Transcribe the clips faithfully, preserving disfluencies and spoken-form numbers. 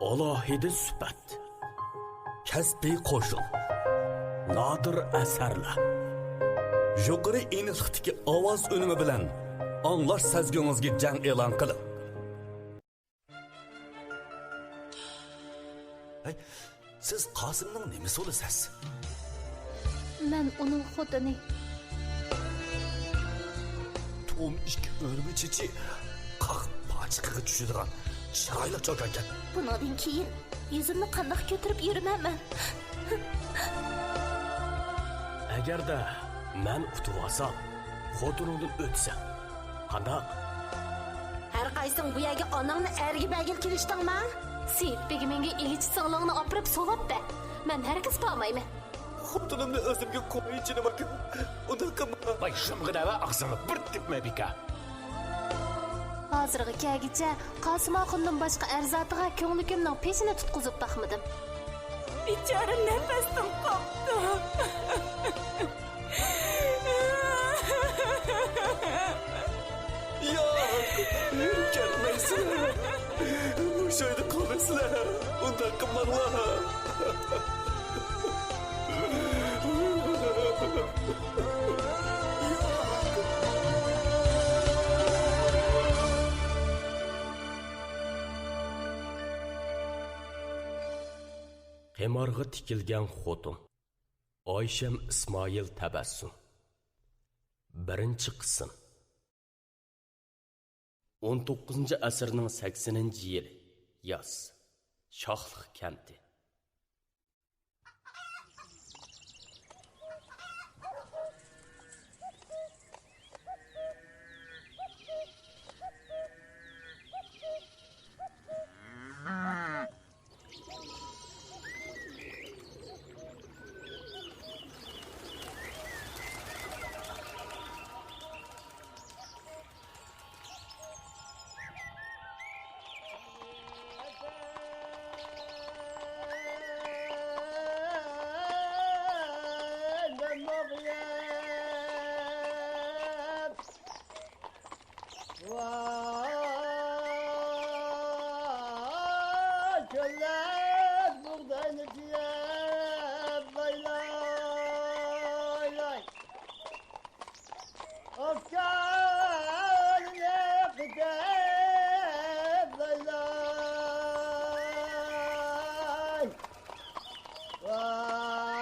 ئالاھىدە سۈپەت، كەسپىي قوشۇن، نادىر ئەسەرلەر، يۇقىرى ئېنىقلىقتىكى ئاۋاز ئۈنۈمى بىلەن ئاڭلاش سەزگۈڭىزگە جەڭ ئېلان قىلىڭ. ھەي، سىز قاسىمنىڭ نېمىسى بولىسىز؟ مەن ئۇنىڭ خوتۇنى. توم ئىككى ئۆرمە چېچى قاق پاچىقىغا چۈشىدىغان چىرايلىق چوكانكەن. بۇنىڭدىن كېيىن يۈزۈمنى قانداق كۆتۈرۈپ يۈرىمەن مەن؟ ئەگەردە مەن ئۇتۇۋالسام، خوتۇنۇڭدىن ئۆتىسەن. قانداق؟ ھەر قايسىڭ بۇ يەرگە ئاناڭنى ئەرگە بەرگىلى كېلىشتىڭما؟ سېيىت بېگىمىڭگە ئىگىچى سىڭلىڭنى ئاپىرىپ سولاپ بەر. مەن ھەرگىز بارمايمەن. خوتۇنۇمنى ئۆزۈمگە قويۇۋېتىڭ ئاكا. ئۇنداق قىلما. ۋاي، شۇمغىنە ۋە ئاغزىڭنى بىر تېپمە بىكار. ھازىرغا كەلگۈچە قاسىم ئاخۇننىڭ باشقا ئەر زاتىغا كۆڭلىكىمنىڭ پېشىنى تۇتقۇزۇپ باقمىدىم. بىچارە نەپەستىن قاپتۇ. ياق، كەتمەيسىلەر. مۇشۇ ئۆيدە قالىسىلەر. ئۇنداق قىلماڭلار. قىمارغا تىكىلگەن خوتۇن. ئايشەم ئىسمائىل تەبەسسۇم. بىرىنچى قىسىم. ئون توققۇزىنچى ئەسىرنىڭ سەكسىنىنچى يىلى، ياز، شاخلىق كەنتى. ۋاي، چۆللەپ بۇغداينى تېيىپ، لاي، لاي، لاي. ئاقچالنى قېتىپ، لاي، لاي. ۋاي،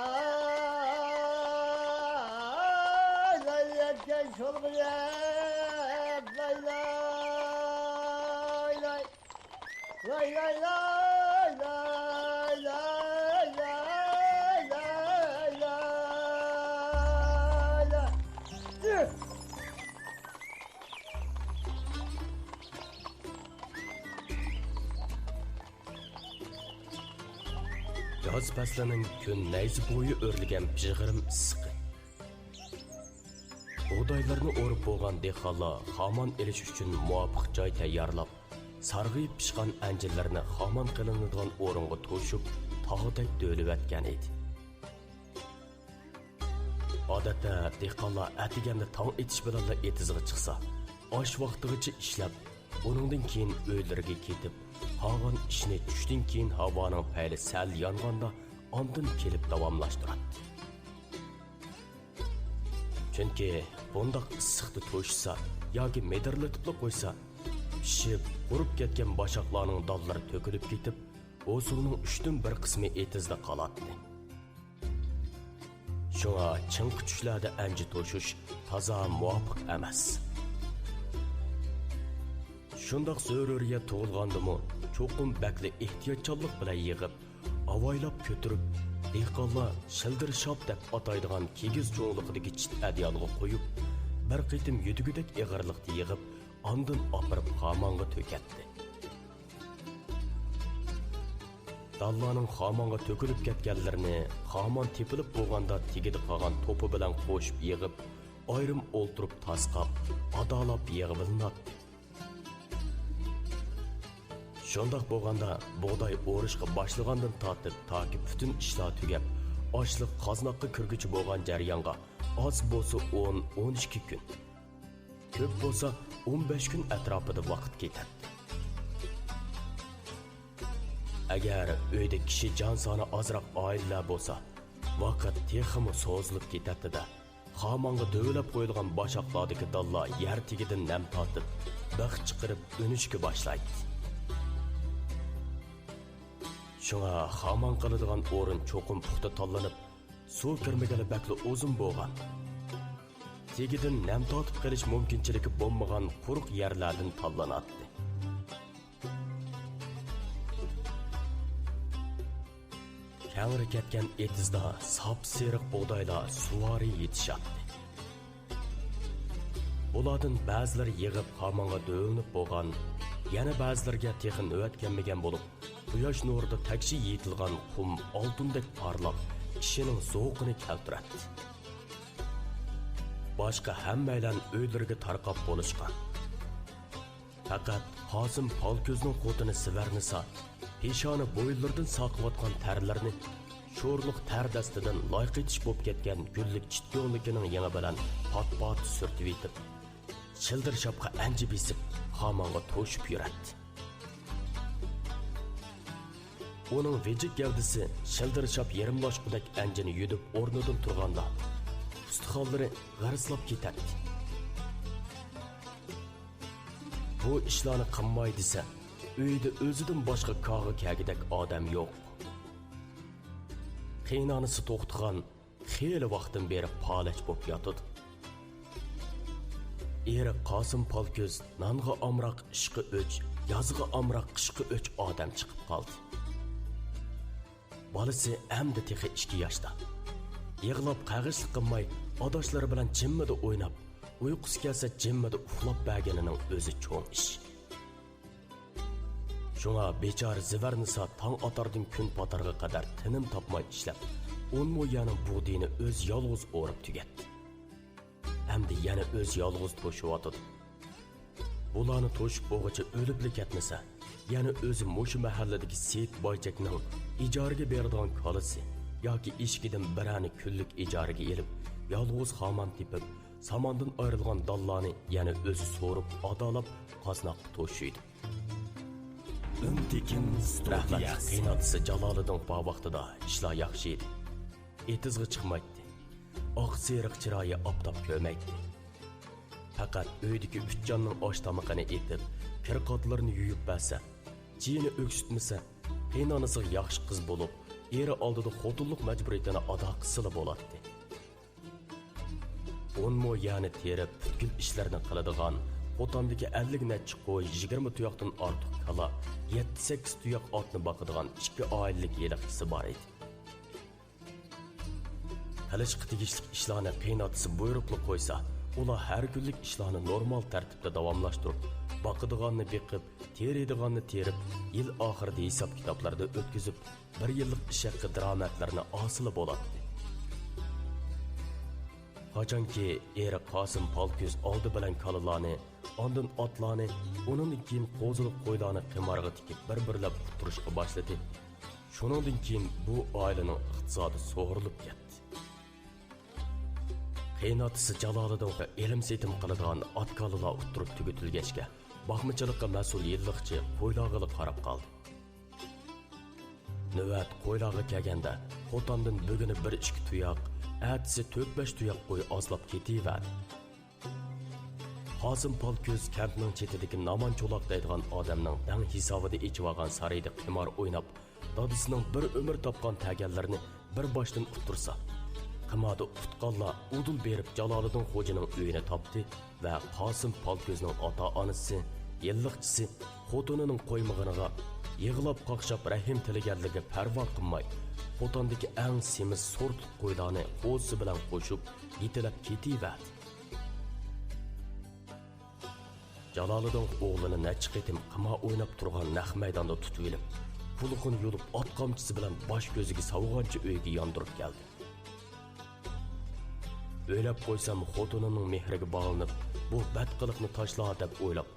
لاي، يەتكەن شولغا يەپ، لاي، لاي، لاي. لاي، لاي، لاي، لاي. ياز پەسلىنىڭ كۈن نەيزە بويى ئۆرلىگەن پىژغىرىم ئىسسىقى. بۇغدايلىرىنى ئورۇپ بولغان دېھقانلار خامان ئېلىش ئۈچۈن مۇۋاپىق جاي تەييارلاپ، سارغىيىپ پىشقان ئەنجۈرلىرىنى خامان قىلىنىدىغان ئورۇنغا توشۇپ، تاغدەك دۆلىۋەتكەن ئىدى. ئادەتتە دېھقانلار ئەتىگەندە تاڭ ئېتىش بىلەنلا ئېتىزغا چىقسا، ئاش ۋاقتىغىچە ئىشلەپ، ئۇنىڭدىن كېيىن ئۆيلىرىگە كېتىپ، قالغان ئىشنى چۈشتىن كېيىن ھاۋانىڭ پەيلى سەل يانغاندا ئاندىن كېلىپ داۋاملاشتۇراتتى. چۈنكى بۇنداق ئىسسىقتا توشۇشسا ياكى مىدىرلىتىپلا قويسا، پىشىپ، قۇرۇپ كەتكەن باشاقلارنىڭ دانلىرى تۆكۈلۈپ كېتىپ، ھوسۇلنىڭ ئۈچتىن بىر قىسمى ئېتىزدا قالاتتى. شۇڭا چىڭقا چۈشلەردە ئەنجۈر توشۇش تازا مۇۋاپىق ئەمەس. شۇنداق زۆرۈرىيەت تۇغۇلغاندىمۇ، چوقۇم بەكلا ئېھتىياتچانلىق بىلەن يىغىپ، ئاۋايلاپ كۆتۈرۈپ، دېھقانلار شىلدىرشاپ دەپ ئاتايدىغان كىگىز چوڭلۇقىدىكى چىت ئەدىيالغا قويۇپ، بىر قېتىم يۈدۈگۈدەك ئېغىرلىقتا يىغىپ، ئاندىن ئاپىرىپ خامانغا تۆكەتتى. دانلارنىڭ خامانغا تۆكۈلۈپ كەتكەنلىرىنى خامان تېپىلىپ بولغاندا تېگىدە قالغان توپا بىلەن قوشۇپ يىغىپ، ئايرىم ئولتۇرۇپ تاسقاپ، ئادالاپ يىغىۋېلىناتتى. شۇنداق بولغاندا، بۇغداي ئورۇشقا باشلىغاندىن تارتىپ تاكى پۈتۈن ئىشلار تۈگەپ، ئاشلىق قازناققا كىرگۈچە بولغان جەريانغا ئاز بولسا ئون، ئون ئىككى كۈن، كۆپ بولسا ئون بەش كۈن ئەتراپىدا ۋاقىت كېتەتتى. ئەگەر ئۆيدە كىشى جان سانى ئازراق ئائىلىلەر بولسا، ۋاقىت تېخىمۇ سوزۇلۇپ كېتەتتى-دە. خامانغا دۆۋىلەپ قويۇلغان باشاقلاردىكى دانلار يەر تېگىدىن نەم تارتىپ، بىخ چىقىرىپ ئۈنۈشكە باشلايتتى. شۇڭا خامان قىلىدىغان ئورۇن چوقۇم پۇختا تاللىنىپ، سۇ كىرمىگىلى بەكلا ئۇزۇن بولغان، تېگىدىن نەم تارتىپ قېلىش مۇمكىنچىلىكى بولمىغان قۇرۇق يەرلەردىن تاللىناتتى. كەڭرى كەتكەن ئېتىزدا ساپسېرىق بۇغدايلار سۇۋارى يېتىشاتتى. بۇلاردىن بەزىلىرى يىغىپ خامانغا دۆۋىلىنىپ بولغان، يەنە بەزىلىرىگە تېخى نۆۋەت كەلمىگەن بولۇپ، قۇياش نۇرىدا تەكشى يېيىتىلغان قۇم ئالتۇندەك پارلاپ، كىشىنىڭ زوقىنى كەلتۈرەتتى. باشقا ھەممەيلەن ئۆيلىرىگە تارقاپ بولۇشقان. پەقەت قاسىم پالكۆزنىڭ خوتۇنى سىۋەرنىسا پېشانە بويۇنلىرىدىن ساقىۋاتقان تەرلىرىنى شورلۇق تەر دەستىدىن لايقىتىش بوپ كەتكەن گۈللۈك چىت كۆڭلىكىنىڭ يېڭى بىلەن پات-پات سۈرتۈۋېتىپ، شىلدىرشاپقا ئەنجە بېسىپ، خامانغا توشۇپ يۈرەتتى. ئۇنىڭ ۋىجىك گەۋدىسى شىلدىرشاپ يېرىملاشقۇدەك ئەنجىنى يۈدۈپ ئورنىدىن تۇرغاندا، ئۇستىخانلىرى غىرىسلاپ كېتەتتى. بۇ ئىشلارنى قىلماي دېسە، ئۆيدە ئۆزىدىن باشقا كاغا كەگۈدەك ئادەم يوق. قېيىنئانىسى توختىغان خېلى ۋاقىتتىن بېرى پالەچ بولۇپ ياتىدۇ. ئېرى قاسىم پالكۆز نانغا ئامراق، ئىشقا ئۆچ، يازغا ئامراق، قىشقا ئۆچ ئادەم چىقىپ قالدى. بالىسى ئەمدى تېخى ئىككى ياشتا. يىغلاپ قەغەچلىك قىلماي، ئاداشلىرى بىلەن جىممىدە ئويناپ، ئۇيقۇسى كەلسە جىممىدە ئۇخلاپ بەرگىنىنىڭ ئۆزى چوڭ ئىش. شۇڭا بىچارە زىۋەرنىسا تاڭ ئاتاردىن كۈن پاتارغا قەدەر تىنىم تاپماي ئىشلەپ، ئون مو يەرنىڭ بۇغدىيىنى ئۆزى يالغۇز ئورۇپ تۈگەتتى. ئەمدى يەنە ئۆزى يالغۇز توشۇۋاتىدۇ. بۇلارنى توشۇپ بولغۇچە ئۆلۈپلا كەتمىسە، يەنە ئۆزى مۇشۇ مەھەللىدىكى سېيىت بايچەكنىڭ ئىجارىگە بېرىدىغان كالىسى ياكى ئېشىكىدىن بىرەرنى كۈنلۈك ئىجارىگە ئېلىپ، يالغۇز خامان تېپىپ، ساماندىن ئايرىلغان دانلارنى يەنە ئۆزى سورۇپ، ئادالاپ، قازناققا توشۇيدۇ. ئۈن تېكىن رەھمەت. قېيىنئاتىسى جالالىدىن بار ۋاقتىدا ئىشلار ياخشى ئىدى. ئېتىزغا چىقمايتتى. ئاق سېرىق چىرايى ئاپتاپ كۆرمەيتتى. پەقەت ئۆيدىكى ئۈچ جاننىڭ ئاش تامىقىنى ئېتىپ، كىر-قاتلىرىنى يۇيۇپ بەرسە، چىيىنى ئۆكسۈتمىسە، قېيىنئانىسىغا ياخشى قىز بولۇپ، ئېرى ئالدىدا خوتۇنلۇق مەجبۇرىيىتىنى ئادا قىلسىلا بولاتتى. ئون مو يەرنى تېرىپ، پۈتكۈل ئىشلىرىنى قىلىدىغان، قوتاندىكى ئەللىك نەچچە قوي، يىگىرمە تۇياقتىن ئارتۇق كالا، يەتتە-سەككىز تۇياق ئاتنى باقىدىغان ئىككى ئائىلىلىك ھېلىقىسى بار ئىدى. قىلىشقا تېگىشلىك ئىشلارنى قېيىنئاتىسى بۇيرۇپلا قويسا، ئۇلار ھەر كۈنلۈك ئىشلارنى نورمال تەرتىپتە داۋاملاشتۇرۇپ، باقىدىغاننى بېقىپ، تېرىيدىغاننى تېرىپ، يىل ئاخىرىدا ھېساب-كىتابلىرىدا ئۆتكۈزۈپ، بىر يىللىق ئىش ھەققى دىرامەتلىرىنى ئالسىلا بولاتتى. قاچانكى ئېرى قاسىم پالكۆز ئالدى بىلەن كالىلارنى، ئاندىن ئاتلارنى، ئۇنىڭدىن كېيىن قوزىلىق قويلارنى قىمارغا تىكىپ بىر-بىرلەپ ئۇتتۇرۇشقا باشلىدى. شۇنىڭدىن كېيىن بۇ ئائىلىنىڭ ئىقتىسادى سۇغۇرۇلۇپ كەتتى. قېيىنئاتىسى جالالىدىنغا ئېلىم-سېتىم قىلىدىغان ئات-كالىلار ئۇتتۇرۇپ تۈگىتىلگەچكە، باقمىچىلىققا مەسئۇل يىللىقچى قويلارغىلا قاراپ قالدى. نۆۋەت قويلارغا كەلگەندە، قوتاندىن بۈگۈنى بىر-ئىككى تۇياق، ئەتىسى تۆت-بەش تۇياق قوي ئازلاپ كېتىۋەردى. قاسىم پالكۆز كەنتنىڭ چېتىدىكى نامان چولاق دەيدىغان ئادەمنىڭ دەڭ ھېسابىدا ئېچىۋالغان سارىيىدا قىمار ئويناپ، دادىسىنىڭ بىر ئۆمۈر تاپقان تەگەنلىرىنى بىر باشتىن ئۇتتۇرسا، قىماردا ئۇتقانلار ئۇدۇل بېرىپ جالالىدىن خوجىنىڭ ئۆيىنى تاپتى ۋە قاسىم پالكۆزنىڭ ئاتا-ئانىسى، يىللىقچىسى خوتۇنىنىڭ قويمىغىنىغا يىغلاپ-قاقشاپ رەھىم تىلىگەنلىرىگە پەرۋا قىلماي، قوتاندىكى ئەڭ سېمىز سورتلۇق قويلارنى قوزىسى بىلەن قوشۇپ يېتىلەپ كېتىۋەردى. جالالىدىن ئوغلىنى نەچچە قېتىم قىمار ئويناپ تۇرغان نەق مەيداندا تۇتۇۋېلىپ، قۇلىقىنى يۇلۇپ، ئات قامچىسى بىلەن باش كۆزىگە ساۋىغانچە ئۆيىگە ياندۇرۇپ كەلدى. ئويلاپ قويسام، خوتۇنىنىڭ مېھرىگە باغلىنىپ، بۇ بەت قىلىقنى تاشلا دەپ ئويلاپ،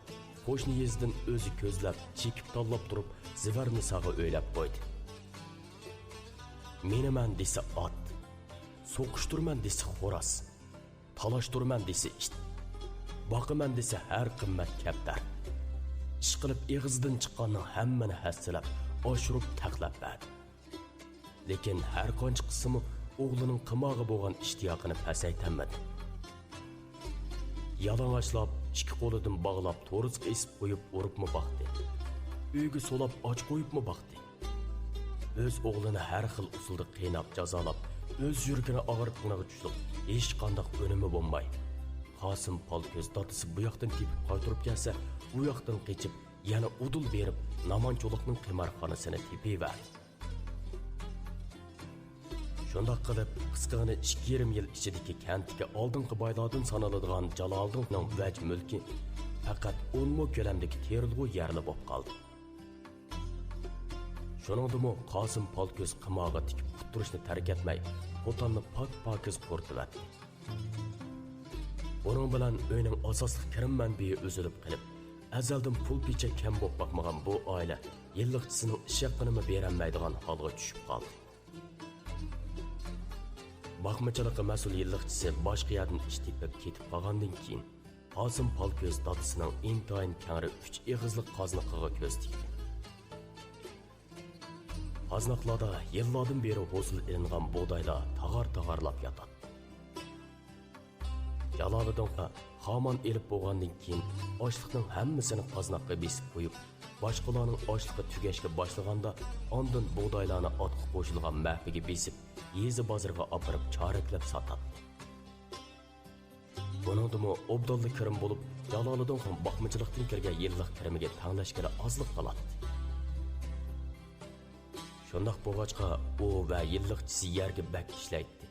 قوشنا يېزىدىن ئۆزى كۆزلەپ، چېكىپ تاللاپ تۇرۇپ، زىۋەرنىساغا ئۆيلەپ قويدى. مىنىمەن دېسە ئات، سوقۇشتۇرىمەن دېسە خوراز، تالاشتۇرىمەن دېسە ئىت، باقىمەن دېسە ھەر قىممەت كەپتەر. ئىشقىلىپ ئېغىزىدىن چىققاننىڭ ھەممىنى ھەسسىلەپ، ئاشۇرۇپ تەقلەپ بەردى. لېكىن ھەر قانچە قىلسىمۇ، ئوغلىنىڭ قىمارغا بولغان ئىشتىياقىنى پەسەيتەلمىدى. يالىڭاچلاپ، ئىككى قولىدىن باغلاپ، تورۇسقا ئېسىپ قويۇپ ئۇرۇپمۇ باقتى. ئۆيگە سولاپ ئاچ قويۇپمۇ باقتى. ئۆز ئوغلىنى ھەر خىل ئۇسۇلدا قىيناپ جازالاپ، ئۆز يۈرىكىنى ئاغرىتقىنىغا چۈشلۈك ھېچقانداق ئۈنۈمى بولماي، قاسىم پالكۆز دادىسى بۇ ياقتىن تېپىپ قايتۇرۇپ كەلسە، ئۇ ياقتىن قېچىپ، يەنە ئۇدۇل بېرىپ، نامان چولۇقنىڭ قىمارخانىسىنى تېپىۋەردى. شۇنداق قىلىپ، قىسقىغىنە ئىككى يېرىم يىل ئىچىدىكى كەنتتىكى ئالدىنقى بايلاردىن سانىلىدىغان جالالىدىننىڭ ۋەج مۈلكى پەقەت ئون مو كۆلەمدىكى تېرىلغۇ يەرلا بولۇپ قالدى. شۇنىڭدىمۇ قاسىم پالكۆز قىمارغا تىكىپ ئۇتتۇرۇشنى تەرك ئەتمەي، قوتاننى پاك-پاكىز قۇرۇتۇۋەتتى. بۇنىڭ بىلەن ئۆينىڭ ئاساسلىق كىرىم مەنبىيى ئۈزۈلۈپ قېلىپ، ئەزەلدىن پۇل-پېچەك كەم بولۇپ باقمىغان بۇ ئائىلە يىللىقچىسىنىڭ ئىش ھەققىنىمۇ بېرەلمەيدىغان ھالغا چۈشۈپ قالدى. باقمىچىلىققا مەسئۇل يىللىقچىسى باشقا يەردىن ئىش تېپىپ كېتىپ قالغاندىن كېيىن، قاسىم پالكۆز دادىسىنىڭ ئىنتايىن كەڭرى ئۈچ ئېغىزلىق قازنىقىغا كۆز تىكتى. قازناقلاردا يىللاردىن بېرى ھوسۇل ئېلىنغان بۇغدايلار تاغار-تاغارلاپ ياتاتتى. جالالىدىنغا خامان ئېلىپ بولغاندىن كېيىن، ئاشلىقنىڭ ھەممىسىنى قازناققا بېسىپ قويۇپ، باشقىلارنىڭ ئاشلىقى تۈگەشكە باشلىغاندا، ئاندىن بۇغدايلارنى ئاتقا قوشۇلغان مەپىگە بېسىپ، يېزا بازىرىغا ئاپىرىپ چارەكلەپ ساتاتتى. بۇنىڭدىمۇ ئوبدانلا كىرىم بولۇپ، جالالىدىنغا باقمىچىلىقتىن كىرگەن يىللىق كىرىمىگە تەڭلەشكىلى ئازلىق قالاتتى. شۇنداق بولغاچقا، ئۇ ۋە يىللىقچىسى يەرگە بەك ئىشلەيتتى.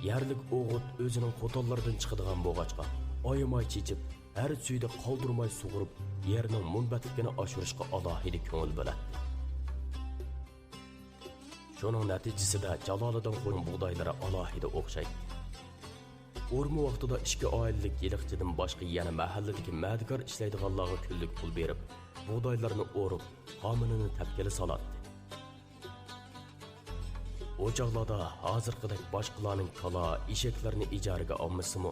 يەرلىك ئوغۇت ئۆزىنىڭ قوتانلىرىدىن چىقىدىغان بولغاچقا، ئايىماي چېچىپ، ھەر سۈيىدە قالدۇرماي سۇغۇرۇپ، يەرنىڭ مۇنبەتلىكىنى ئاشۇرۇشقا ئالاھىدە كۆڭۈل بۆلەتتى. شۇنىڭ نەتىجىسىدە جالالىدىن قوينىڭ بۇغدايلىرى ئالاھىدە ئوخشايتتى. ئورما ۋاقتىدا ئىككى ئائىلىلىك يىللىقچىدىن باشقا يەنە مەھەللىدىكى مەدىكار ئىشلەيدىغانلارغا كۈنلۈك پۇل بېرىپ، بۇغدايلىرىنى ئورۇپ، خامىنىنى تەپكىلى سالاتتى. ئۇ چاغلاردا ھازىرقىدەك باشقىلارنىڭ كالا، ئېشەكلىرىنى ئىجارىگە ئالمىسىمۇ،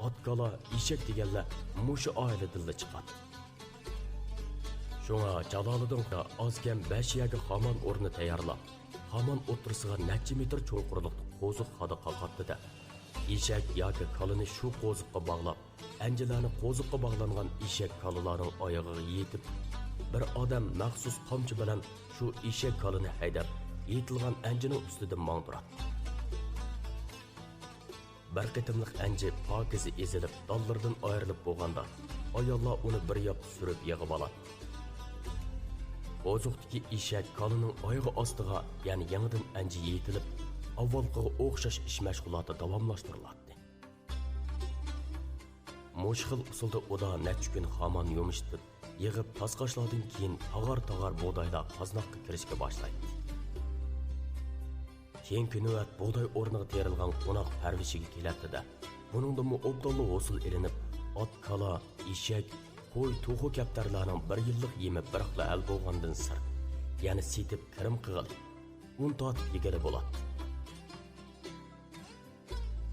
ئات-كالا، ئېشەك دېگەنلەر مۇشۇ ئائىلىدىنلا چىقاتتى. شۇڭا جالالىدىن ئاز-كەم بەش يەرگە خامان ئورنى تەييارلاپ، خامان ئوتتۇرىسىغا نەچچە مېتىر چوڭقۇرلۇقتا قوزۇق خادا قاقاتتى-دە، ئېشەك ياكى كالىنى شۇ قوزۇققا باغلاپ، ئەنجىلەرنى قوزۇققا باغلانغان ئېشەك كالىلارنىڭ ئايىغىغا يېتىپ، بىر ئادەم مەخسۇس قامچا بىلەن شۇ ئېشەك كالىنى ھەيدەپ، يېتىلغان ئەنجىنىڭ ئۈستىدىن ماڭدۇراتتى. بىر قېتىملىق ئەنجى پاكىزە ئېزىلىپ، دانلىرىدىن ئايرىلىپ بولغاندا، ئاياللار ئۇنى بىر ياپتا سۈرۈپ يىغىۋالاتتى. قوزۇقتىكى ئېشەك كالىنىڭ ئايىغى ئاستىغا يەنە يېڭىدىن ئەنجى يېيىتىلىپ، ئاۋۋالقىغا ئوخشاش ئىش مەشغۇلاتى داۋاملاشتۇرۇلاتتى. مۇشۇ خىل ئۇسۇلدا ئۇدا نەچچە كۈن خامان يۇمشىتىپ، يىغىپ تاسقاشلاردىن كېيىن تاغار-تاغار بۇغدايلار قازناققا كىرىشكە باشلايتتى. كېيىنكى نۆۋەت بۇغداي ئورنىغا تېرىلغان قوناق پەرۋىشىگە كېلەتتى-دە، بۇنىڭدىنمۇ ئوبدانلا ھوسۇل ئېلىنىپ، ئات-كالا، ئېشەك، قوي، توخۇ، كەپتەرلەرنىڭ بىر يىللىق يېمى بىراقلا ھەل بولغاندىن سىرت، يەنە سېتىپ كىرىم قىلغىلى، ئۇن تارتىپ يېگىلى بولاتتى.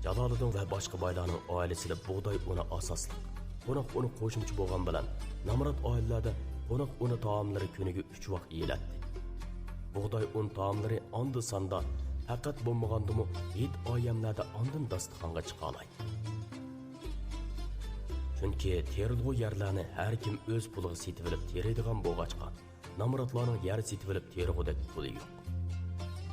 جالالىدىن ۋە باشقا بايلارنىڭ ئائىلىسىدە بۇغداي ئۇنى ئاساسلىق، قوناق ئۇنى قوشۇمچە بولغان بىلەن، نامرات ئائىلىلەردە قوناق ئۇنى تائاملىرى كۈنىگە ئۈچ ۋاق يېيىلەتتى. بۇغداي ئۇن تائاملىرى ئاندا-ساندا پەقەت بولمىغاندىمۇ ھېيت-ئايەملەردە ئاندىن داستىخانغا چىقالايتتى. چۈنكى تېرىلغۇ يەرلەرنى ھەر كىم ئۆز پۇلىغا سېتىۋېلىپ تېرىيدىغان بولغاچقا، نامراتلارنىڭ يەر سېتىۋېلىپ تېرىغۇدەك پۇلى يوق.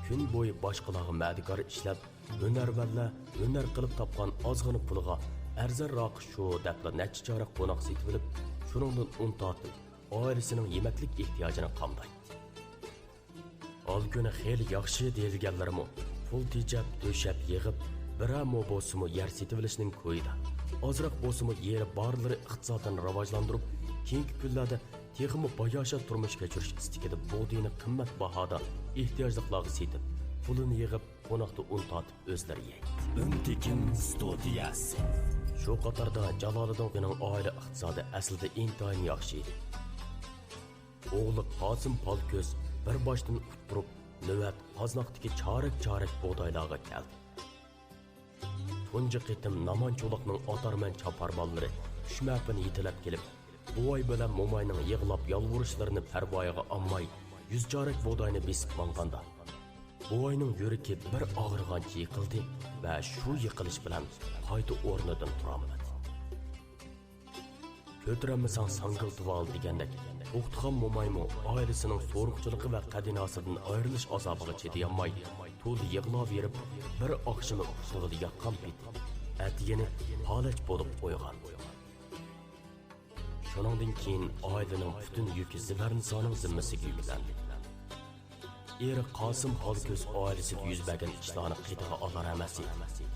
كۈن بويى باشقىلارغا مەدىكار ئىشلەپ، ھۈنەرۋەنلەر ھۈنەر قىلىپ تاپقان ئازغىنا پۇلىغا ئەرزانراقى شۇ دەپلا نەچچە چارەك قوناق سېتىۋېلىپ، شۇنىڭدىن ئۇن تارتىپ، ئائىلىسىنىڭ يېمەكلىك ئېھتىياجىنى قامدايتتى. ھال-كۈنى خېلى ياخشى دېيىلگەنلىرىمۇ، پۇل تېجەپ، تۆشەپ، يىغىپ، بىرەر مو بولسىمۇ يەر سېتىۋېلىشنىڭ كويىدا، ئازراق بولسىمۇ يېرى بارلىرى ئىقتىسادىنى راۋاجلاندۇرۇپ، كېيىنكى كۈنلەردە تېخىمۇ باياشات تۇرمۇش كەچۈرۈش ئىستىكىدە بۇغدىنى قىممەت باھادا ئېھتىياجلىقلارغا سېتىپ، پۇلىنى يىغىپ، قوناقتا ئۇن تارتىپ ئۆزلىرى يەيتتى. ئۈن تېكىن ستۇدىيەسى. شۇ قاتاردا جالالىدىننىڭ ئائىلە ئىقتىسادى ئەسلىدە ئىنتايىن ياخشى ئىدى. ئوغلى قاسىم پالكۆز بىر باشتىن ئۇتتۇرۇپ، نۆۋەت قازناقتىكى چارەك-چارەك بۇغدايلارغا كەلدى. تۇنجى قېتىم نامان چولۇقنىڭ ئاتارمەن چاپارمانلىرى ئۈچ مەپىنى يېتىلەپ كېلىپ، بوۋاي بىلەن موماينىڭ يىغلاپ يالۋۇرۇشلىرىنى پەرۋايىغا ئالماي، يۈز چارەك بۇغداينى بېسىپ ماڭغاندا، بوۋاينىڭ يۈرىكى بىر ئاغرىغانچە يىقىلدى ۋە شۇ يىقىلىش بىلەن قايتا ئورنىدىن تۇرالمىدى. «كۆتۈرەلمىسەڭ ساڭگىلىتىۋال» دېگەندەك، توختىخان مومايمۇ ئائىلىسىنىڭ سورۇقچىلىقى ۋە قەدىناسىدىن ئايرىلىش ئازابىغا چىدىيالماي، تولا يىغلاۋېرىپ، بىر ئاخشىمى ئۇخلىغىلى ياتقان پېتى، ئەتىگىنى پالەچ بولۇپ ئويغاندى. شۇنىڭدىن كېيىن ئائىلىنىڭ پۈتۈن يۈكى زىۋەرنىسانىڭ زىممىسىگە يۈكلەندى. ئېرى قاسىم ھالكۆز ئائىلىسىدە يۈز بەرگەن ئىشلارنى قېتىغا ئالار ئەمەس ئىدى.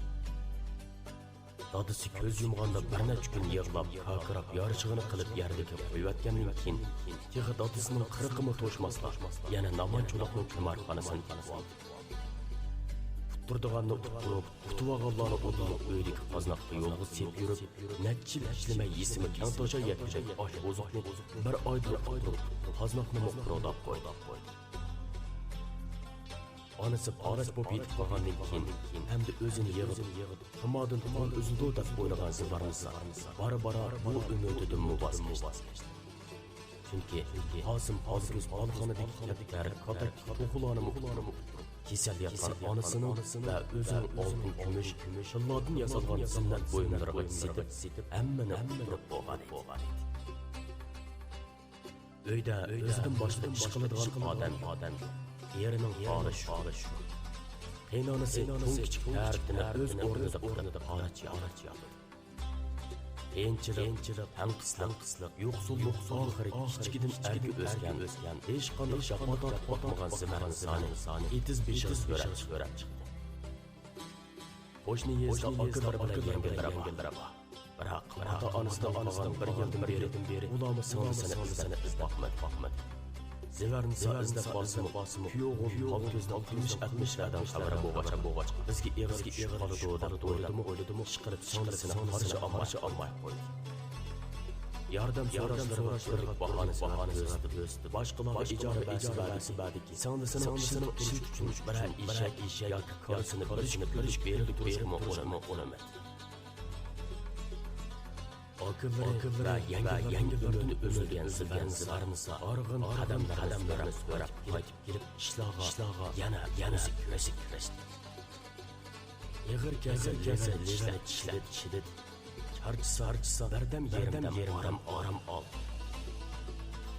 دادىسى كۆز يۇمغاندا بىر نەچچە كۈن يىغلاپ، كاكىراپ، يارىشىغىنى قىلىپ يەردىكى قويۇۋەتكەندىن كېيىن، تېخى دادىسىنىڭ قىرىقىمۇ توشماسلا، يەنە نامانچۇلۇقنىڭ قىمارخانىسىنى تېپىۋالدى. ئۇتتۇرىدىغاننى ئۇتتۇرۇپ، ئۇتۇۋالغانلارنى ئۇدۇللۇق ئۆيدىكى قازناققا يولغا سېلىپ يۈرۈپ، نەچچە يىل ئىشلىمەي يېسىمۇ كەڭ تاشا يەتكۈدەك ئاش ئوزۇقنى بىر ئايدىن ئۇتتۇرۇپ، قازناقنىمۇ قۇرۇداپ قويدى. ئانىسى پالەچ بولۇپ يېتىپ قالغاندىن كېيىن، ئەمدى ئۆزىنى يىغىپ، خىمادىن قول ئۈزۈلىدۇ دەپ ئويلىغان زىبارنىسا بارا-بارا بۇ ئۈمىدىدىنمۇ ۋاز كەچتى. چۈنكى قاسىم ھالكۆز بالىخانىدىكى كەپتەر، كاتەكتىكى توخۇلارنىمۇ ئۇتتۇرۇپ، كېسەل ياتقان ئانىسىنىڭ ۋە ئۆزىنىڭ ئالتۇن، كۈمۈش، تىللاردىن ياسالغان زىننەت بۇيۇملىرىغا سېتىپ، ھەممىنى ئۇتتۇرۇپ بولغانىدى. ئۆيدە ئۆزىدىن باشقا ئىش قىلىدىغان ئادەم يوق. ئېرىنىڭ ھالى شۇ. قېيىنئانىسى چوڭ-كىچىك تەرىتىنى ئۆز ئورنىدا قىلىپ پالەچ ياغىدۇ. قىيىنچىلىق، تەڭقىسلىق، يوقسۇللۇق ئاخىرى كىچىكىدىن ئەركە ئۆسكەن، ھېچقانداق جاپا تارتىپ باقمىغان زىبەرنىسانى ئېتىز بېشىغا سۆرەپ چىقتى. قوشنا يېزىدا ئاكىلىرى بىلەن يەڭگىلىرى بار. بىراق، ئاتا-ئانىسىدىن قالغان بىر يىلدىن بېرى ئۇلارمۇ سىڭلىسىنى ئىزدەپ باقمىدى. زىۋەرنىسا ئىزدەپ بارسىمۇ، كۈيئوغۇل ھالكۆزنىڭ قىلمىش ئەتمىشلەردىن خەۋىرى بولغاچقا، بىزگە ئېغىز چۈشۈپ قالىدۇ دەپ ئويلىدىمۇ، ئىشقىلىپ سىڭلىسىنى قارشى ئالماي قويدى. ياردەم سوراشلىرىغا بىرلىك باھانە سەۋەب كۆرسىتىپ، باشقىلارغا ئىجارە بەرسە بەردى، سىڭلىسىنىڭ ئىشلىتىپ تۇرۇش ئۈچۈن بىرەر ئېشەك ياكى كالىسىنى بېرىشكە بېرىپ تۇرسىمۇ ئۇنىمىدى. ئاكىلىرى ۋە يەڭگىلىرىدىن ئۈزۈلگەن زىبەرنىسا ئارغىن قەدەملەرنى سۆرەپ قايتىپ كېلىپ، ئىشلارغا يەنە، يەنە ئۆزى كىرىشتى. ئېغىر كەلسە لېۋىنى چىشلەت، چىشلەت، چىشلىتىپ، چارچىسا، چارچىسا بىردەم يېرىمدەم ئارام، ئارام ئال.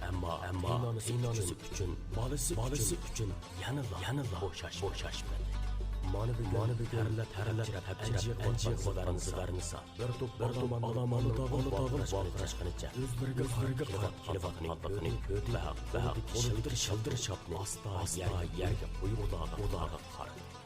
ئەمما، ئەمما قېيىنئانىسى ئۈچۈن، بالىسى، بالىسى ئۈچۈن يەنىلا، يەنىلا بوشاش، بوشاشمىدى. مانا بۈگۈن، مانا بۈگۈن تەرلەپ، تەرلەپ، تەرلەپ ئەنجىيىپ بارغان زىبەرنىسا بىر توپ ئالىماننى ئالىماننى تاغىل، تاغىل ۋارقىراشقىنىچە ئۆزلىرىگە قاراپ كېلىۋاتقانلىقىنى كۆردى ۋە قولىدىكى شىلدىر، شىلدىر شاپنى ئاستا، ئاستا يەرگە قويۇپ، ئۇلارغا، ئۇلارغا قارىدى.